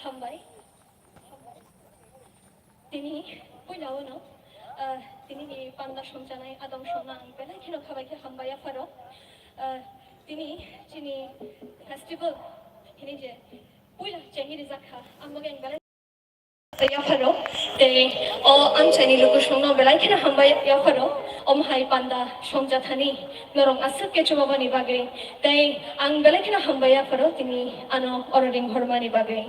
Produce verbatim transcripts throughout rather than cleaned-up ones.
Hambai. Tini puila o no, ah, tini ni panda songjanai adong songno ang belai kheno khabai khe hambai yapharo. Ah, tini chini festival hini je puila chengwi rijak kha, ang bagwi ang belai yapharo. Tei o amchaini lukusongno belai kheno hambai yapharo. Omo hai panda songjathani norok aswk khe chubabani bagwi. Tei ang belai kheno hambai yapharo tini ano oro ringhormani bagwi.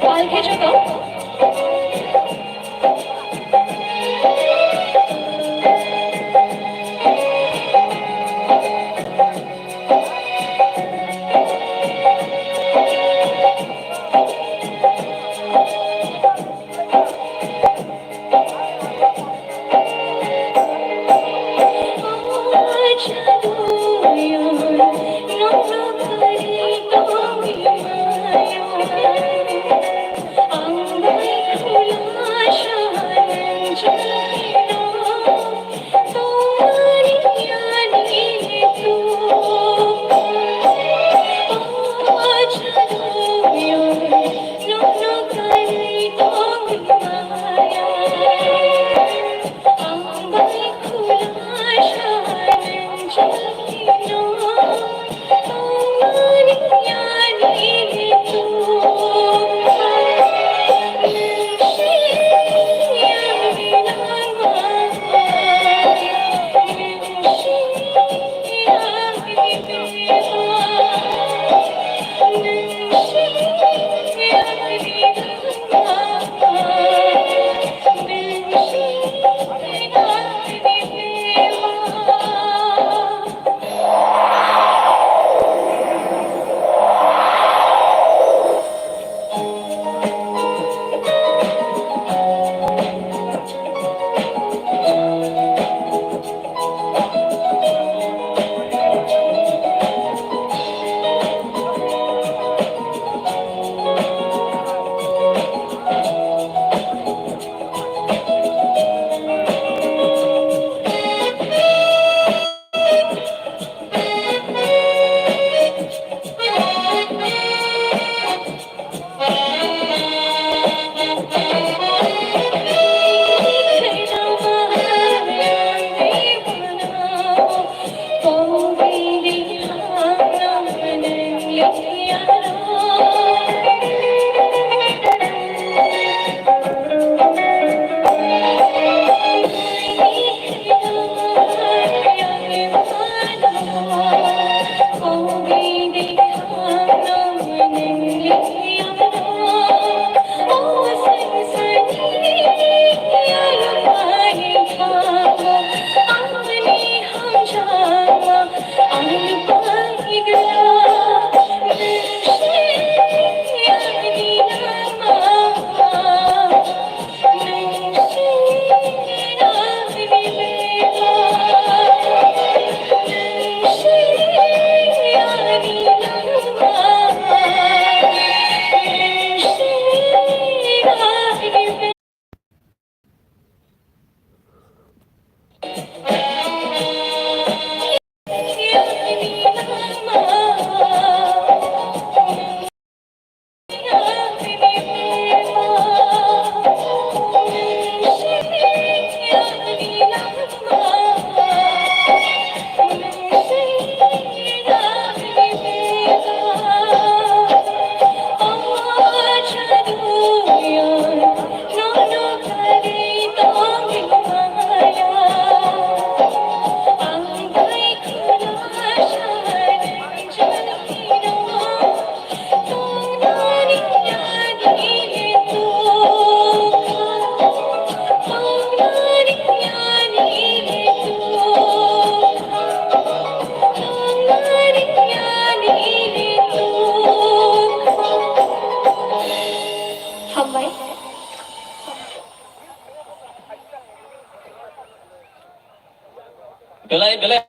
Pal khe joto.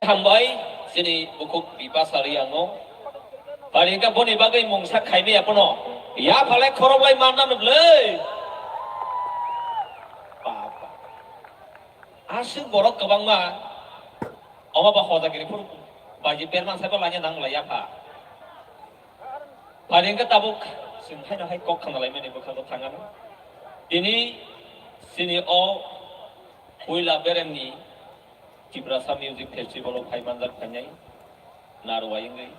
Hambai, chini bukhuk Bipasa Riyango. Pari ka boni bagwi mungsa khaimaya pono. Ya phalai khoroklai manna nukle. Baba. Aswk borok kwbangma. Omo ba hoda giri phuru baji perman saibo lanya nang lai yapha. Pari ka tabuk sing hai no hai kok khana lai mani bwkha ko thangano. Tini chini o puila beremni Tiprasa Music Festival o phai manjak phainai narwai wngwi.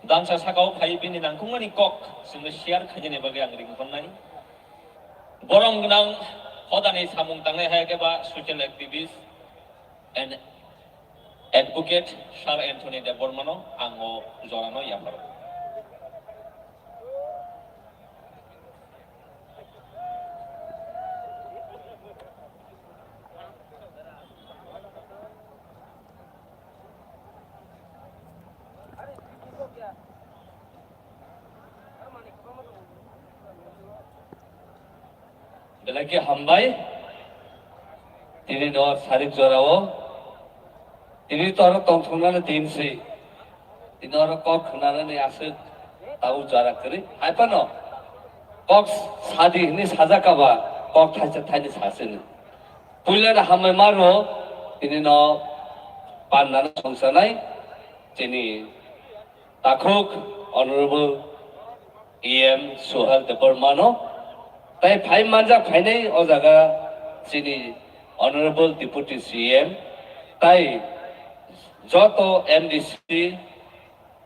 Dangsa sakao phai bini nangkukmani kok chwngno share khainani bagwi ang ring honnai. Borong gwnang hodani samung tangnai hai khe ba social activist and advocate Sir Anthony Debbarmano ang o jorano yapharo. Belai khe hambai. Tini no sarik jorao. Tini to oro tongthoknani din se. Tini oro kok khwnanani aswk tabuk jora kwrwi. Hai phano kok sadi hwnwi sajak kaba kok thaisa thaini sasini. Puila da hambai maro tini no pandana songsanai chini takhuk Honorable E M Suhel Debbarmano. Tai phai manjak phainai o jaga chini Honorable Deputy C M tai joto M D C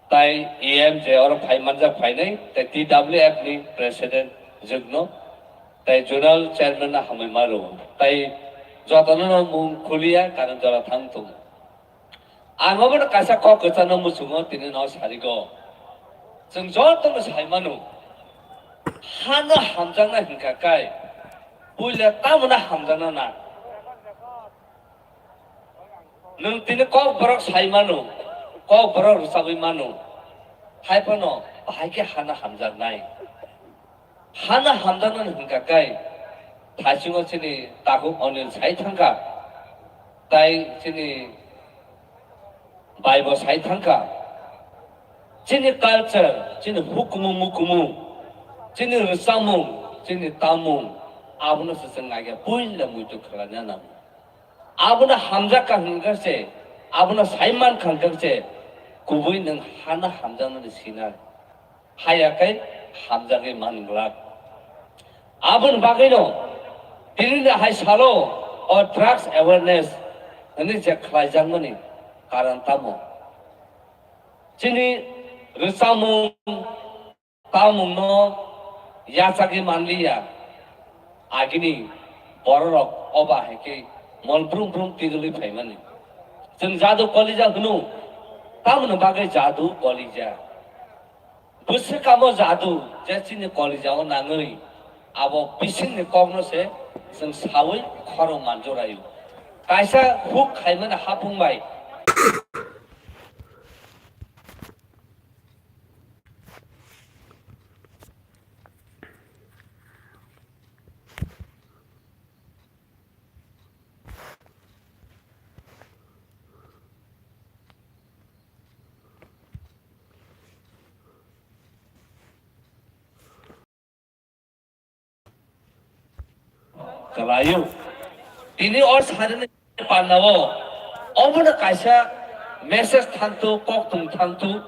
tai E M je oro phai manjak phainai tai T W F ni President jwkno tai Zonal Chairman no hambai maro tai jotono no mung khuliya karon jora thang tongo. Ang obono kaisa kok kwchangno muchungo tini no sarigo. Chwng jotono sai mano. Hano hamjakna hinkha kai. Puila tamona hamjakna na. Nwng tini kok borok sai mano. Kok borok rwchagwi mano. Hai phano bahai khe hano hamjaknai. Hana hamjaknani hwnkha khe, thaisingo chini takhuk Anil sai thangkha, tai chini baibo sai thangkha. Chini culture, chini hukumu mukumu, chini rwchapmung, chini tamung, abono se chwng naikhe puila muitu khlaina nango. Abono hamjakha hwnkhe se, abono sai mankha hwnkhe se, kubui nwng hana hamjaknani sinai. Haya khe hamjagwi man glak. Aboni bagwino tinini hai salo o drugs awareness hwnwi je khlaijakmani karon tamo? Chini rwchapmung, tamungno yachagwi manliya. Agini bororok oba hai khe mol brum brum tigwlwi phaimani. Chwng jadu kolija hwno, tamoni bagwi jadu kolija. Bwswkamo jadu je chini kolijao nangwi abo bisingni kokno se chwng saui khorang manjuraio. Kaisa huk khaimani hapung bai. Kwlaio. Tini o sarani pandao omono kaisa message thangtu, koktwng thangtu.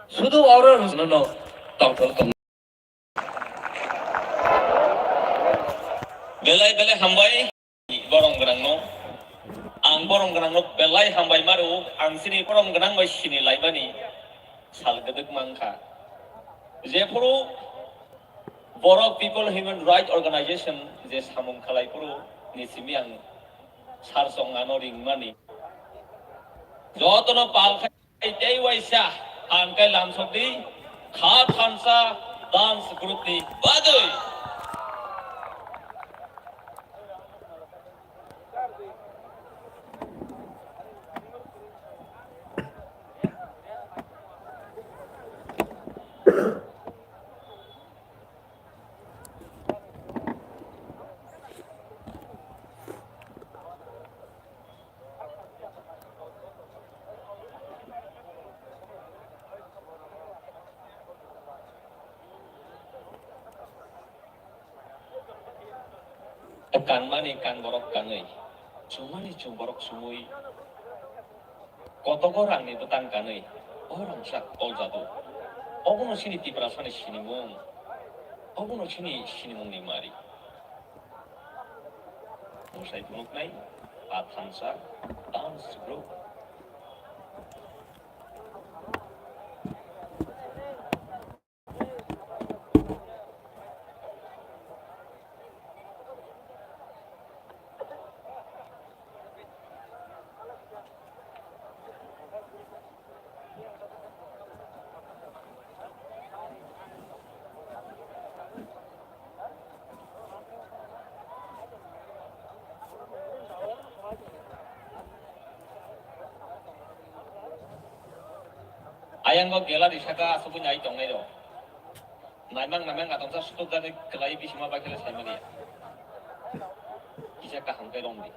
Sudu oro rwchapmano tongthok tong. Belai belai hambai borong gwnangno. Ang borong gwnangno belai hambai maro. Ang chini borong gwnang bai sini laimani sal gwdwk mankha. Jephuru Borok People Human Rights Organization je samung khlai phuru ni simi ang sar chong ano ringmani. Jotono pal khai tei waisa ang kai lamsok di kha thansa dance group ni bagwi. Kanmani kan borok kanwi, chumani chum borok chumwi, kotogo rangni bwtang kanwi, o rangchak oljado. Obono chini Tiprasani sinimung, obono chini sinimungni mari. Mwsai phunuknai, a thansa, dance group. Ayang o gallery saka asugwi nai tongnai rok. Naimang naimang atongsa sutuk jani kwlai bisima bai khele saimani. Kisa kaham khe rong di.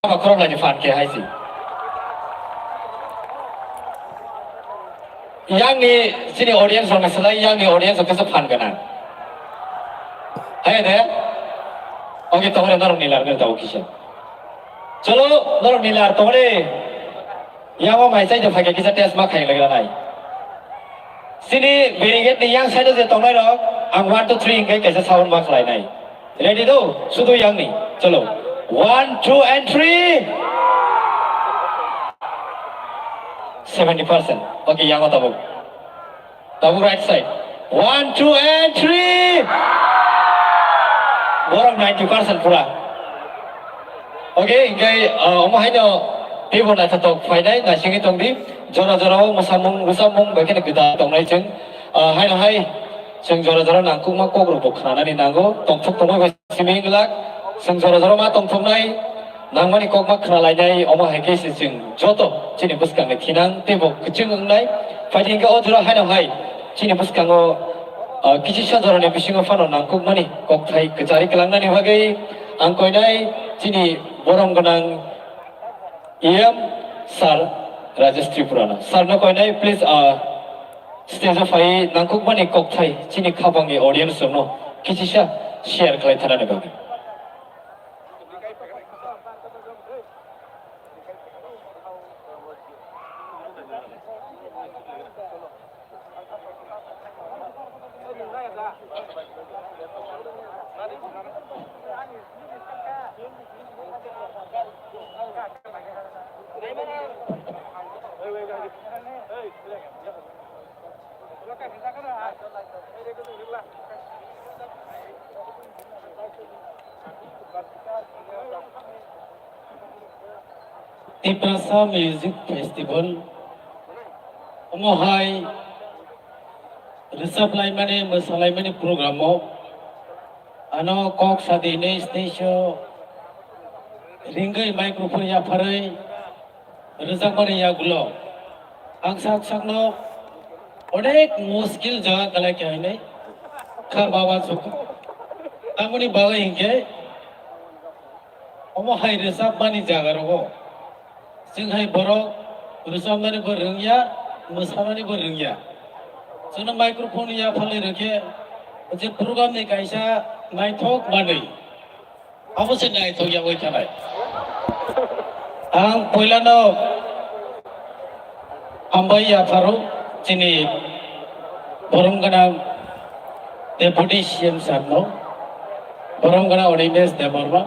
Khorok laini phan khe hai si. Yang ni chini audience rok ni slai yang ni audience rok kisa phan gana. Hai de. Oke, tongre norok ni lar ngai tau kisa. Cholo, norok ni lar tongre. Yang o mai chai de phai kisa test ma khai lagi nai. Sini barricade ni yang side o je tongnai rok, ang one, two, three hingke kaisa sound ma khlai nai. Ready do? Sudu yang ni. Chalo. One, two, and three. Seventy percent. Okay, yang o tabuk. Tabuk right side. One, two, and three. Borok ninety percent pura. Oke, hingke, ah, omo haino teibo naithotok phainai, naisingwi tongdi. Jora jora o mwsamung, rwchapmung bai kheno gwdal tongnai chwng. Ah, haino hai chwng jora jora nangkukma kokrokbo khnanani nango. Tongthok tongma bai simi glak. Chwng jora jora ma tongthoknai nangmani kokma khnalainai, omo hai khe se chwng joto chini bwskangni thinang teibo kwchwng wngnai. Phaidi hingke o jora haino hai chini bwskango, ah, kisisa jorani bisingo phano nangkukmani kokthai kwchari kwlangnani bagwi ang koinai chini borom gwnang E M sir Rajesh Tripurano. Sir no koinai, please, ah, stage o phai nangkukmani kokthai chini khapangni audience rokno kisisa share khlai thanani bagwi. Tiprasa Music Festival, omo hai rwchap laimani, mwsa laimani program o ano kok sadi hinwi stage o ringwi microphone yapharwi rwjakmani yagulo ang sak sakno onek muskil jaga kwlai kha hinwi kha baba suk. Tamoni bagwi hinkhe omo hai rwchapmani jaga rogo chwng hai borok rwchapnani bo rwngya, mwsanani bo rwngya. Chwngno microphone yapharwi rwkhe je program ni kaisa naithok manwi. Abo se naithok ya oi thanai. Ang puilano hambai yapharo chini borom gwnang Deputy C M sir no, borom gwnang Animesh Debbarma,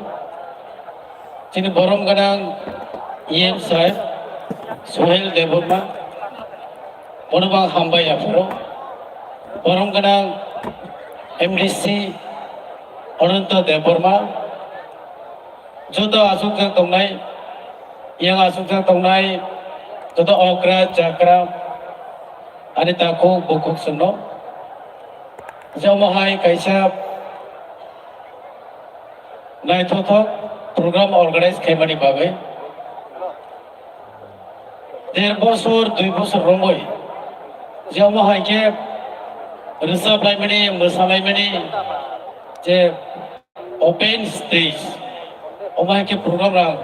chini borom gwnang E M sir Suhel Debbarma, bono bo ang hambai yapharo, borom gwnang M D C Ananto Debbarma, joto aswkjak tongnai, yang aswkjak tongnai, joto okra, chakra, ani takhuk, bukhuk chwngno. Je omo hai kaisa naithothok program organize khaimani bagwi. Der bosor, dui bosor romwi je omo hai khe rwchap laimani, mwsa laimani je open stage, omo hai khe program rok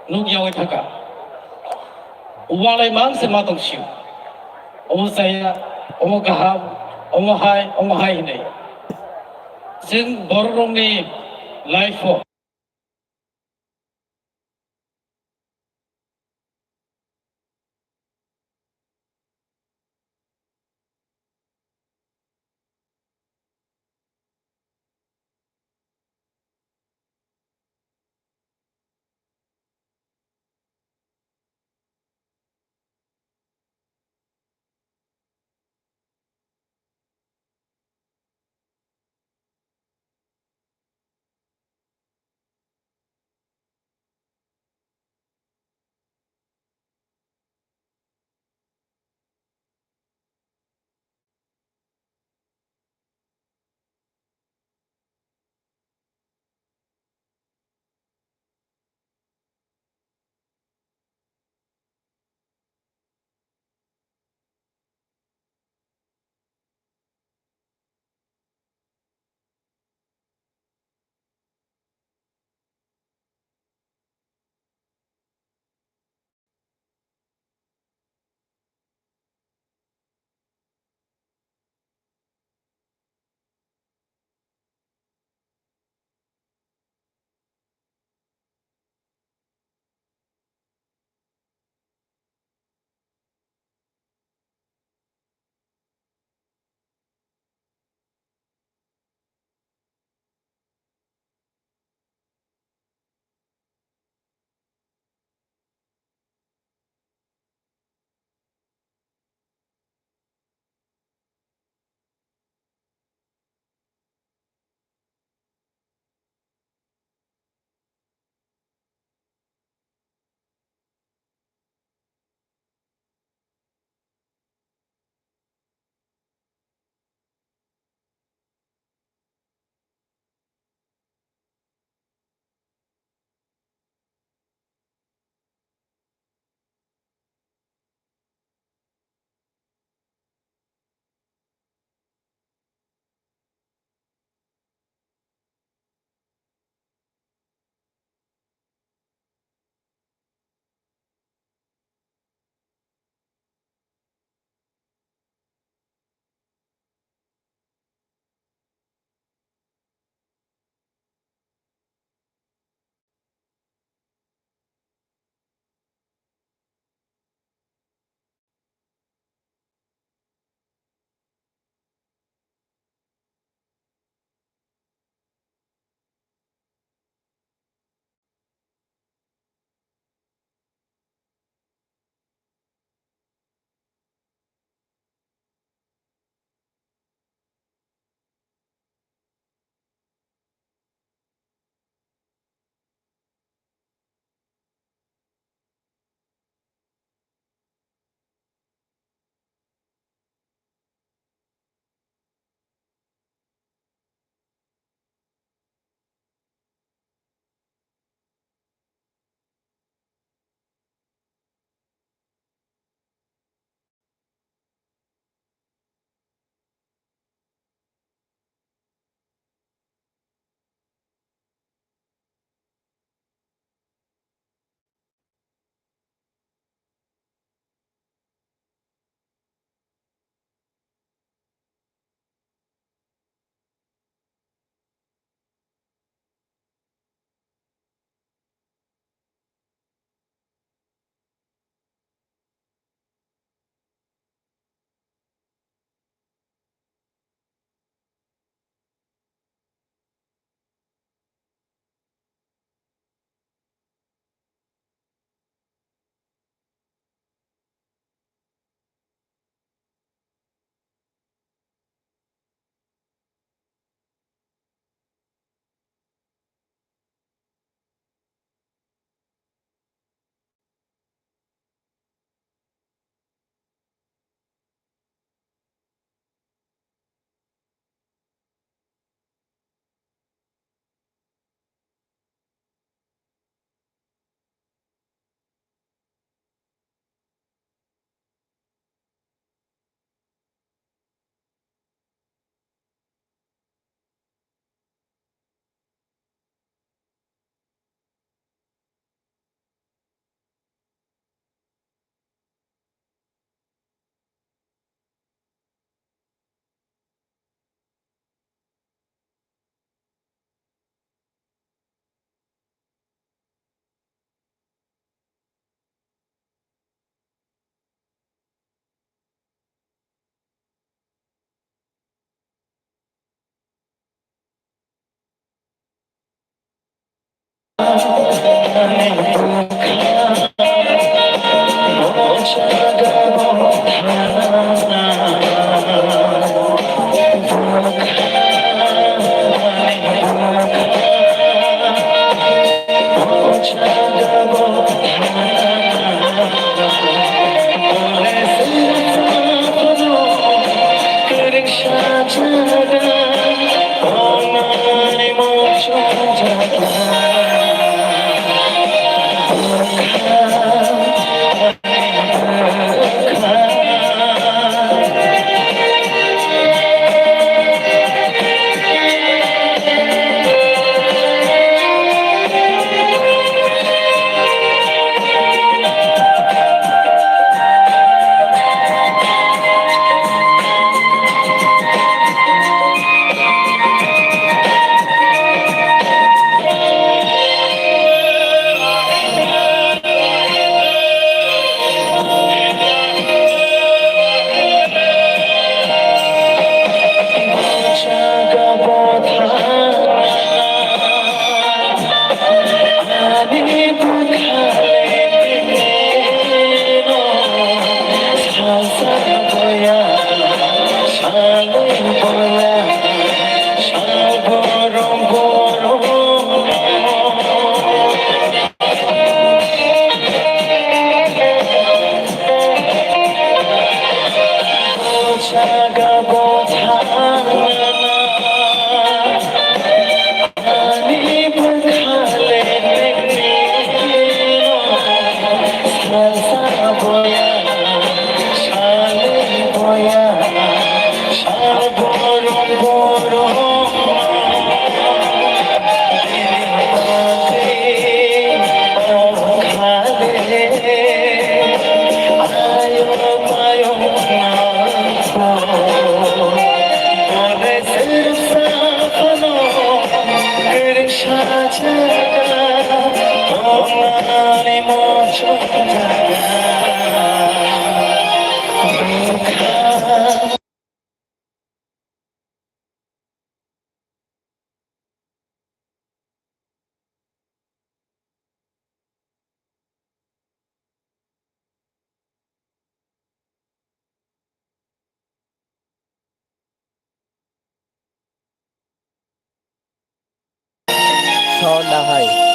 nuk yawi thaka. Walai mang se ma tong sio. Omo chaya, omo kaham, omo hai, omo hai hinwi. Chwng borok rokni life o Sound ahai.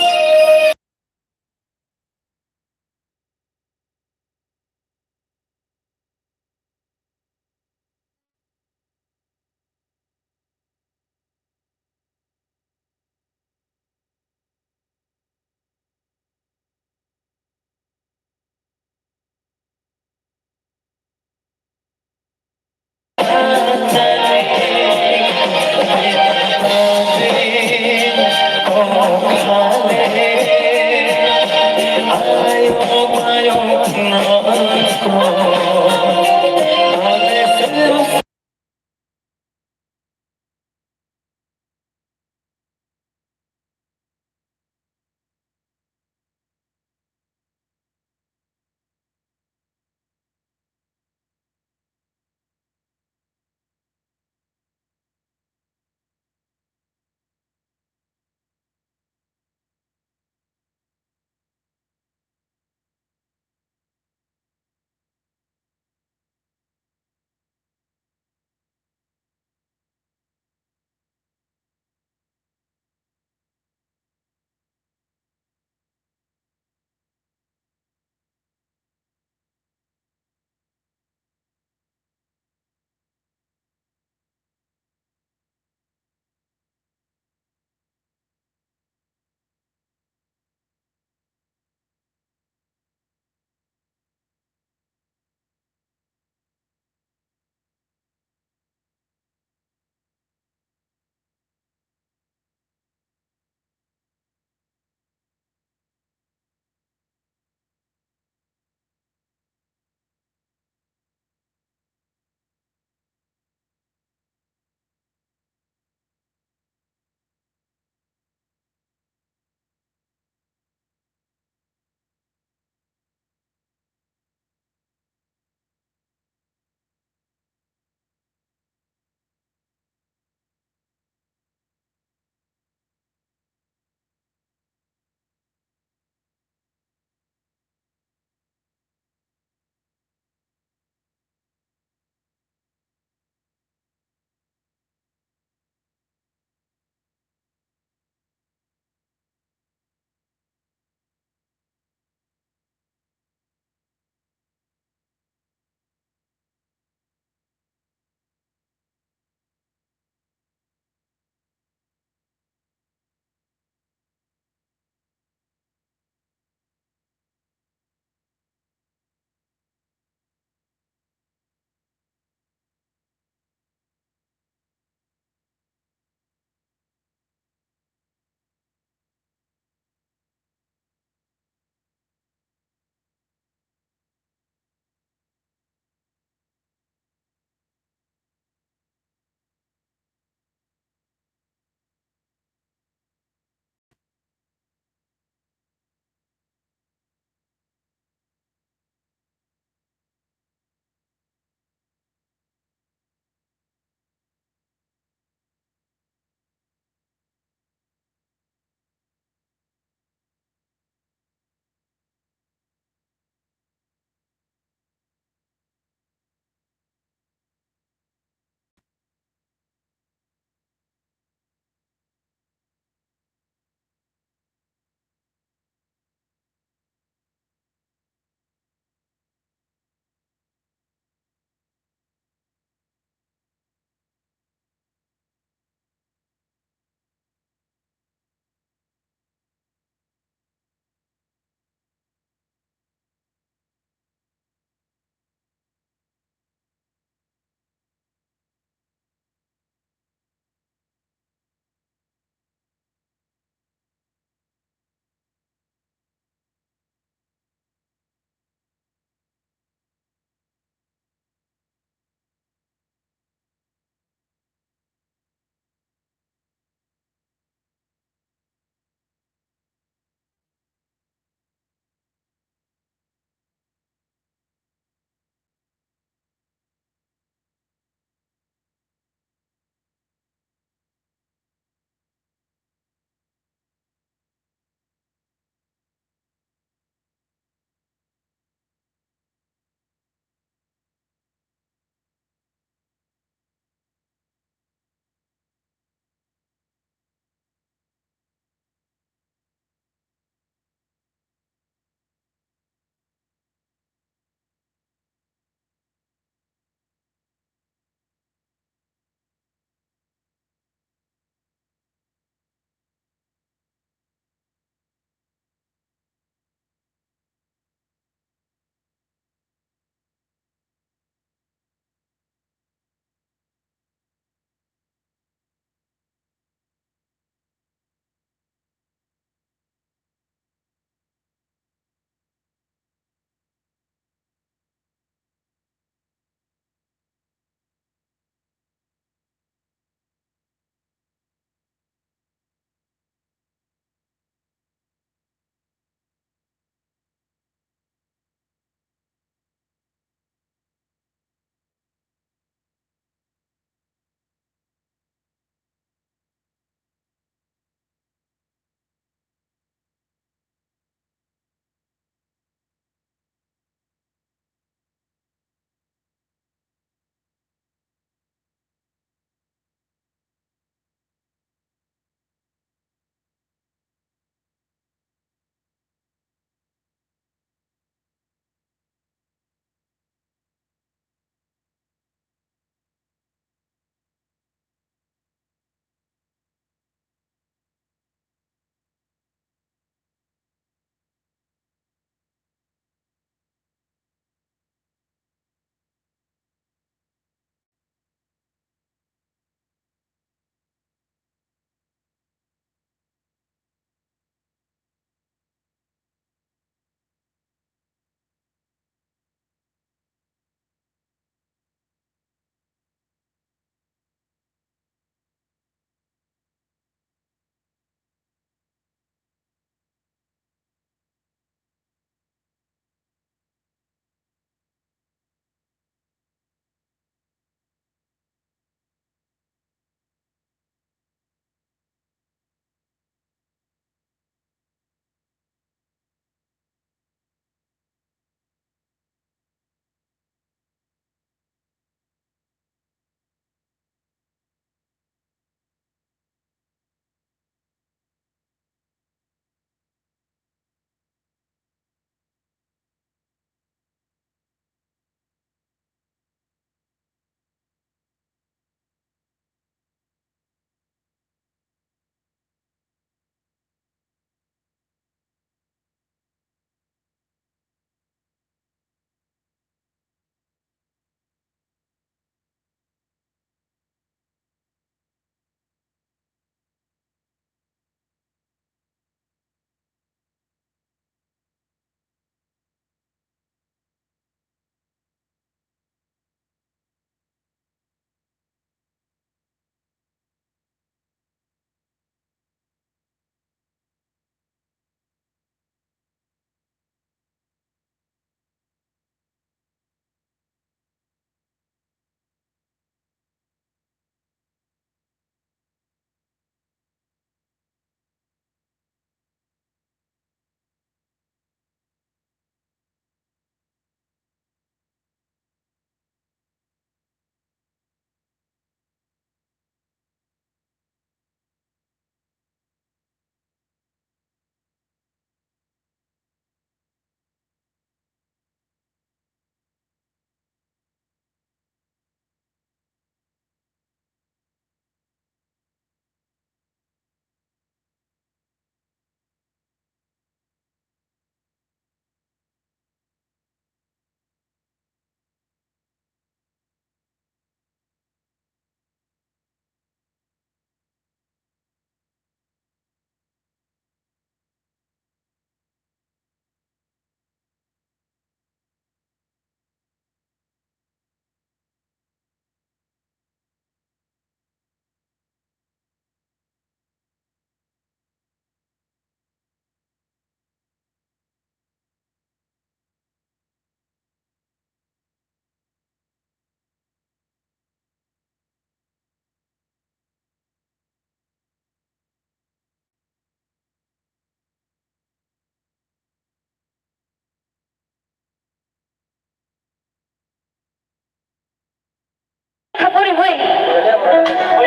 Kha poriwi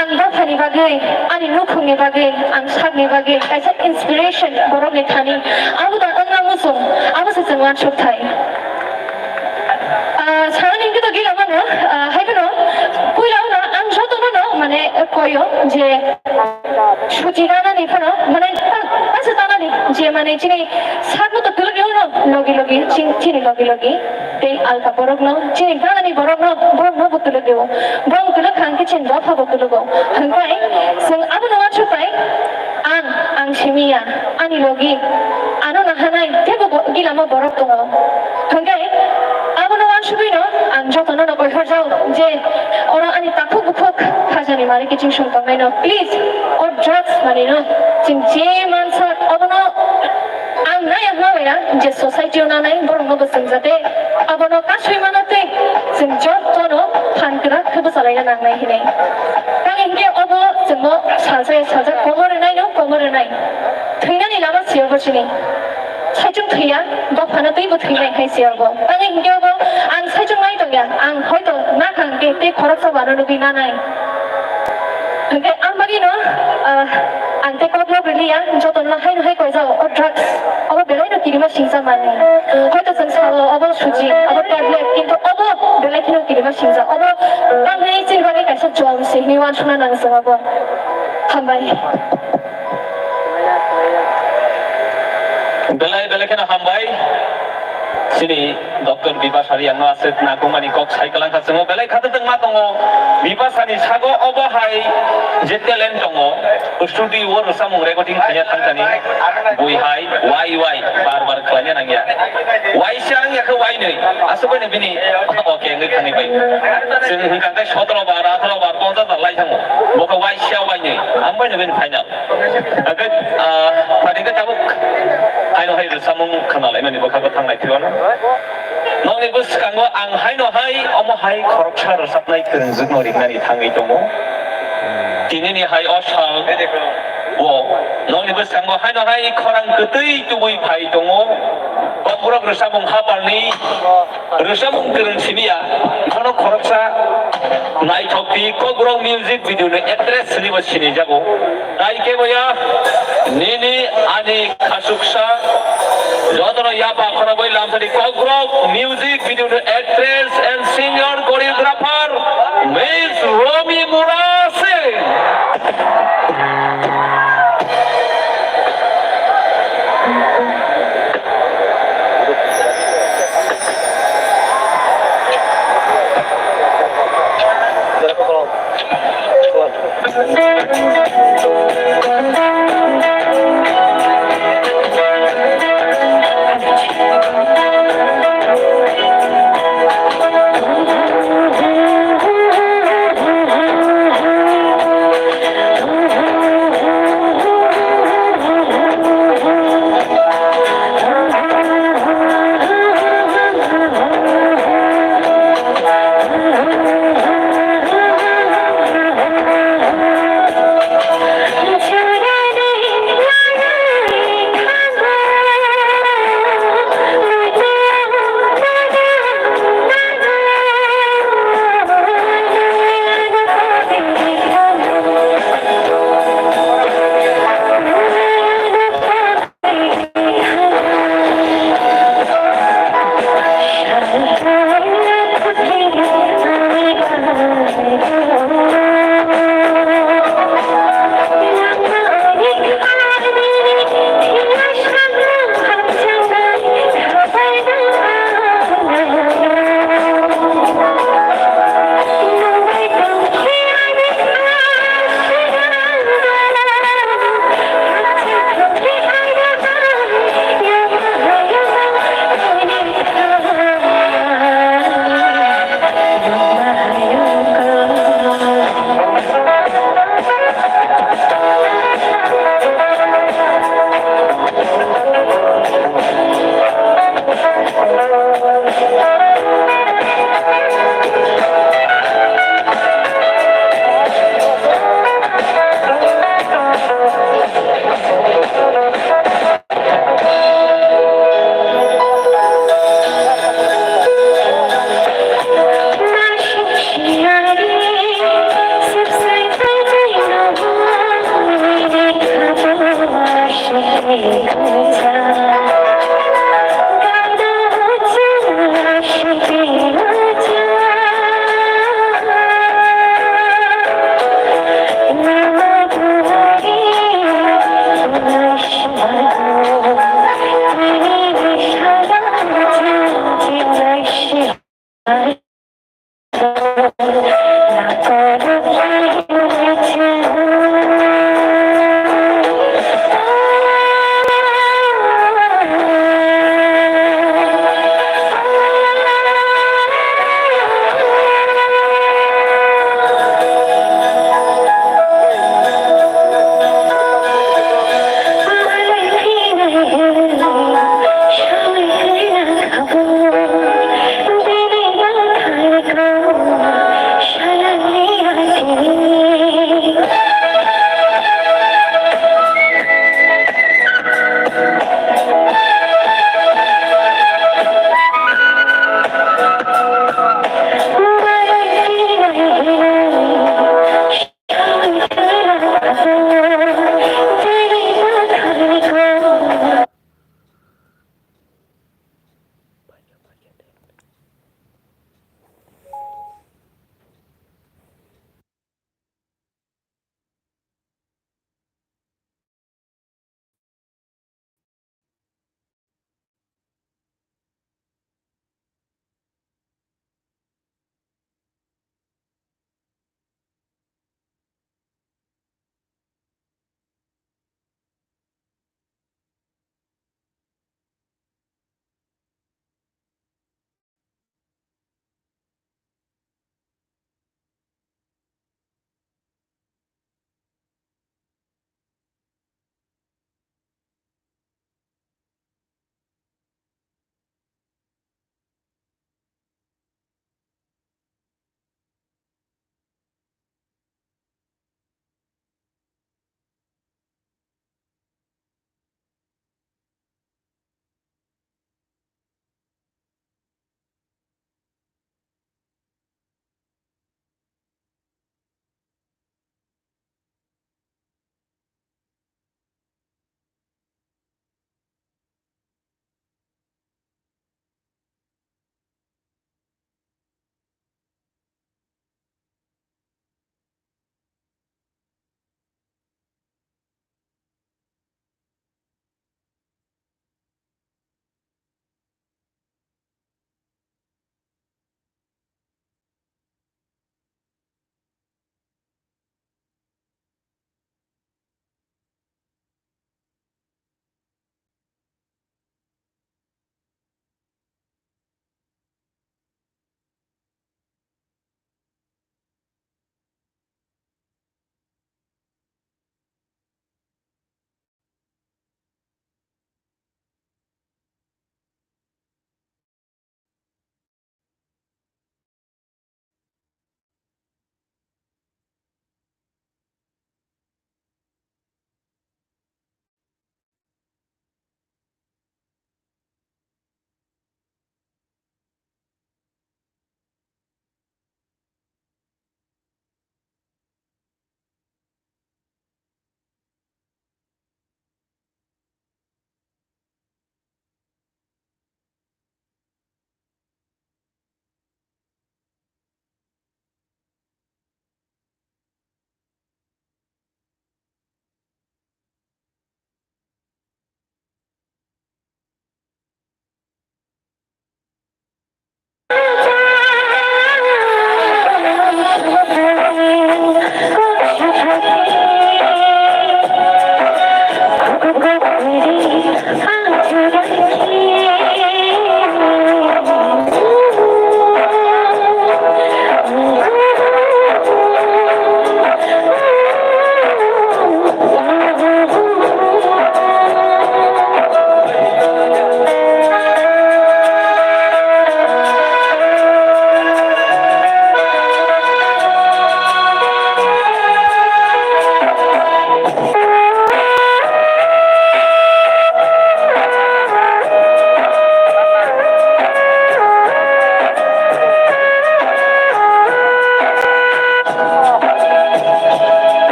ang dophani bagwi, ani nukhungni bagwi, ang sakni bagwi kaisa inspiration borokni thani. Abo da wngna muchung, abo se chwng uansuk thai. Ah, sanani hwnkhe to gila mano, ah, hai phano puila uno ang jotono no mane koyo je suchi ranani phano mane ta-, tasa tanani je mane chini sakno to tuluk rw no logi logi chin-, chini logi logi. Tei alka borokno, chini ganani borokno, borokno bo tuluk rwo. Borok tuluk kha hwnkhe chini dopha bo tulugo. Hwnkhe chwng abono uansuk pai, ang, ang simi ya, ani logi, ano naharnai teibo bo gilamo borok tongo. Hwnkhe abono uansugwino ang jotono no koithor jao je oro ani takhuk bukhuk khajani mari kiching song tongnaino. Please, o drugs manino chwng je mansa obono Ang naiya hwnwi ya je society-o nanai borokno bo chwng jate abono kasui mano tei chwng jotono phan kwrak khe bwchalaina nangnai hinwi. Tangwi hinkhe obo chwngno salsa ya salsa komo rwnaino komo rwnai. Thwinani lama si obo chini. Saichung thwiya, dophano twibo thwinai hai si obo. Tangwi hinkhe obo ang saichung nai tongya, ang hoito nakha hinkhe tei khoroksa bano nugwi nanai. Hwnkhe ang bagwino, ah, ang tei koklop rwliya, jotono haino hai koijao, o drugs, obo belaino kirima singsa manwi. Hoito chwng sao, obo suji, obo tablet, kintu obo belai kheno kirima singsa, obo tangwi chini bagwi kaisa jom se hinwi uansukna nang chwng obo. Hambai. Belai, belai kheno hambai. Chini Doctor Bipasha Reang no aswk nakumani kok sai kwlangkha chwngno belai khatatwng ma tongo. Bipasha ni sago obo hai je talent tongo, studio o rwchapmung recording khaina thangkani bui hai wai wai bar bar khlaina nangya. Waisa wngya khe wainwi aswk baino bini oke wngwi thangwi bai. Chwng hwnkha khe sotro bar, atharo bar, ponchash bar lai thango. Bo khe waisa wainwi, ang baino bini final. Hwnkhe, ah, phaidi khe tabuk haino hai rwchapmung khwnalaimani bwkha bwthang lai phiyano. Nokni bwskango ang haino hai omo hai khoroksa rwchapnai kwrwngjwkno rinani thangwi tongo. Tinini hai o sal o nokni bwskango haino hai khorang kwtwi tubui phai tongo. Kokborok rwchapmung haparni Rwchapmung kwrwng simi ya, bono khoroksa naithok di Kokborok music video ni actress hinwi bo sinijago. Tai kebo ya, nini ani khasuksa, jotono yapha khorok bai lamsadi Kokborok music video ni actress and singer choreographer Miss Romi Murasing.